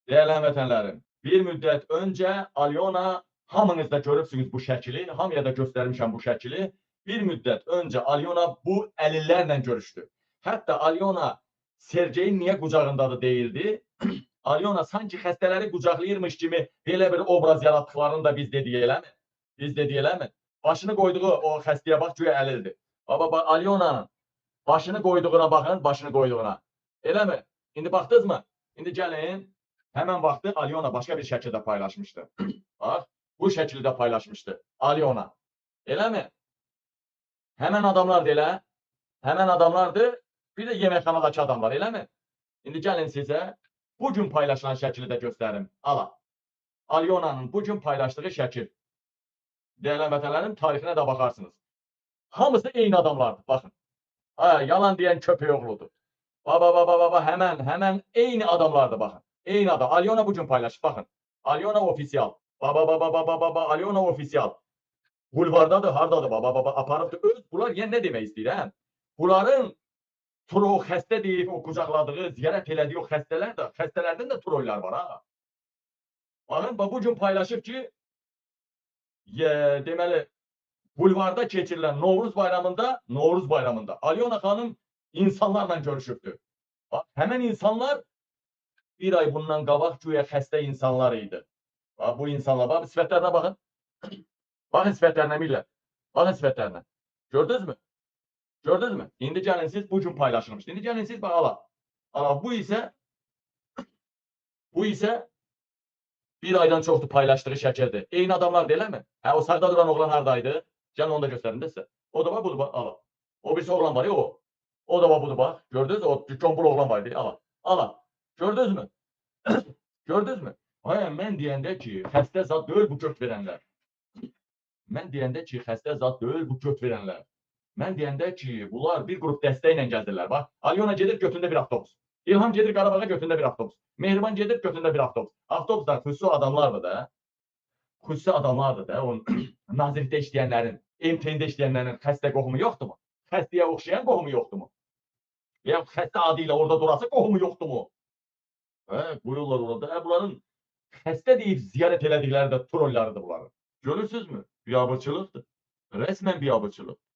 Dəyərli həmvətənlərim, bir müddət öncə Alyona, hamınız da görübsünüz bu şəkili, hamıya da göstərmişəm bu şəkili. Bir müddət öncə Alyona bu əlillərlə görüşdü. Hətta Alyona Sergeyin niyə qucağındadır deyildi. Alyona sanki xəstələri qucaqlayırmış kimi belə bir obraz yaratdıqlarını da biz dedik eləmi? Biz dedik eləmi? Başını qoyduğu o xəstəyə bax, güya əlildir. Baba, Alyonanın başını qoyduğuna baxın, başını qoyduğuna. Eləmi? İndi baxdınızmı? İndi gəlin, həmən vaxtı Alyona başqa bir şəkildə paylaşmışdı. Bax, bu şəkildə paylaşmışdı Alyona. Eləmi? Həmən adamlardır elə. Həmən adamlardır. Bir də yeməkxanadakı adamlar, eləmi? İndi gəlin sizə bugün paylaşılan şəkili də göstərim. Ala. Alyonanın bugün paylaşdığı şəkil. Dəyərli həmvətənlərim, tarixinə də baxarsınız. Hamısı eyni adamlardır. Baxın. Ha, yalan deyən köpək oğludur. Baba, baba, baba, həmən eyni adamlardır, baxın. Eyni adam. Alyona bugün paylaşıb, baxın. Alyona ofisial. Baba, baba, baba, baba, Alyona ofisial. Bulvardadır, hardadır, baba, baba, aparıbdır. Öz, bunlar yəni nə demək istəyir, hə? Bunların tro xəstə deyib, o qucaqladığı, ziyarət elədiyi o xəstələr də, xəstələrdən də trollər var, ha. Baxın, bu gün paylaşıb ki, deməli, bulvarda keçirilən Novruz bayramında, Alyona xanım insanlarla görüşübdür. Bax, həmən insanlar bir ay bundan qabaq güya xəstə insanlar idi. Bax, bu insanlar, bax, sifətlərinə baxın. Baxın sifətlərinə millət. Baxın sifətlərinə. Gördünüzmü? Gördünüzmü? İndi gəlin siz, bu gün paylaşılmışdı. İndi gəlin siz, bax, ala. Ala, bu isə bir aydan çoxdur paylaşdığı şəkildir. Eyni adamlar eləmi? Hə, o sağda duran oğlan haradaydı? Gəlin onu da göstərim də sizə. O da var, budur, bax, ala. O birisi oğlan var ya, o. O da var, budur, bax. Gördünüz? O gombul oğlan var idi. Ala. Ala. Gördünüzmü? Gördünüzmü? Ay, mən deyəndə ki, xəstə zad deyil bu göt verənlər. Mən deyəndə ki, xəstə zad deyil bu göt verənlər. Mən deyəndə ki, bunlar bir qrup dəstə ilə gəzirlər. Bax, Alyona gedir götündə bir avtobus. İlham gedir Qarabağa götündə bir avtobus. Mehriban gedir götündə bir avtobus. Avtobuslar xüsusi adamlardır da. Xüsusi adamlardır da. Onun nazirlikdə işləyənlərin, MTN-də işləyənlərin xəstə qohumu yoxdurmu? Xəstəyə oxşayan qohumu yoxdurmu? Ya xəstə adı ilə orada durası qohumu yoxdurmu? Hə, qoyurlar orada. Hə, bunların xəstə deyib ziyarət elədikləri də trollarıdır bunların. Görürsünüzmü? Biabırçılıqdır. Rəsmən biabırçılıqdır.